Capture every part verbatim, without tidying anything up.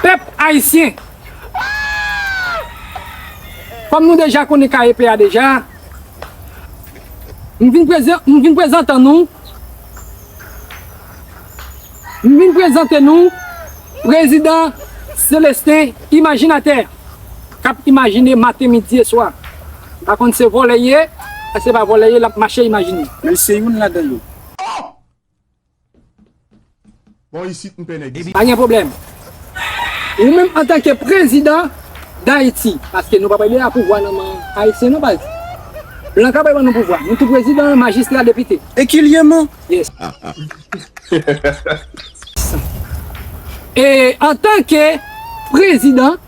Pèp ayisyen, kòm nou deja konnen K E P a deja, m vin prezan-, m vin prezante nou, m vin prezante nou Prezidan Célestin, imajinatè, k ap imajine maten, midi e swa. M pa konn se vòlè ye, se pa vòlè ye, l ap mache imajine. Men se youn ladan yo. Bon, isit, m pè nèg isit. Pa gen pwoblèm. Ou menm antanke prezidan Dayiti, paske nou pa pral de a pouvwa nan men ayisyen non baz. Blan ka bay ban nou pouvwa. Nou tou prezidan, majistra, depite. Regilyèman. Yes. E antanke prezidan,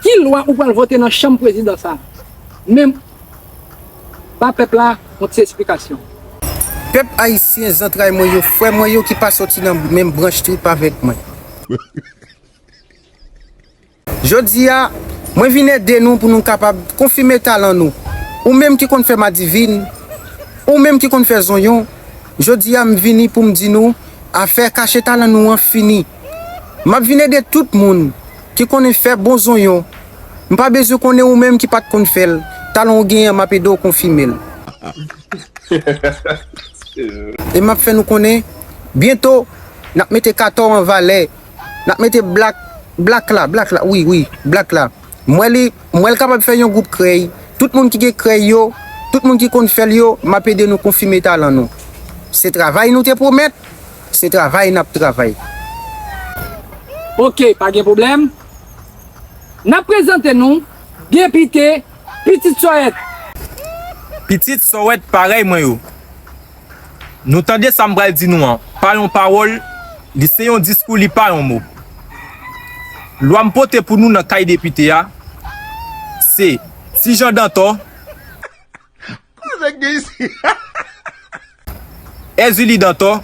ki lwa ou pral vote nan chanm prezidan sa? Men ba pèp la yon ti esplikasyon. Pèp ayisyen, zantray mwen yo, frè mwen yo ki pa soti nan menm branch trip avèk mwen. Jodi a, mwen vin ede nou pou nou kapab konfime talan nou. Ou menm ki konn fè madivin, ou menm ki konn fè zonyon, jodi a m vini pou m di nou, afè kache talan nou an fini. M ap vin ede tout moun ki konnen fè bon zonyon. M pa bezwen konnen ou menm ki pa t konn fè l. Talan w genyen an, m ap ede w konfime l. E m ap fè nou konnen, byento, n ap mete Katò an valè. N ap mete Black, Black la, Black la, wi, wi, Black la. M wè li, m wè l kapab fè yon gwoup krèy. Tout moun ki gen krèy yo, tout moun ki konn fè l yo, m ap ede nou konfime talan nou. Se travay nou te pwomèt, se travay n ap travay. Oke, pa gen pwoblèm. N ap prezante nou depite Pitit Sòwèt. Pitit Sòwèt parèy mwen yo. Nou tande sa m pral di nou an, pa yon pawòl, li se yon diskou, li pa yon mo. Lwa m pote pou nou nan kay depite a, se Ti Jan Dantò, Koze k gen isi? Èzili Dantò,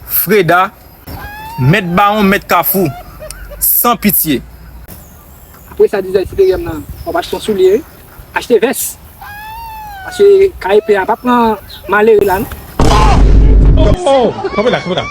Freda, Mèt Bawon, Mèt Kafou, san pitye. Apre sa, dizè siperyè m nan, w ap achte yon soulye, wi. Achte vès. Paske K E P a pa pran malere la, non. Oh, oh, kanpe la, kanpe la.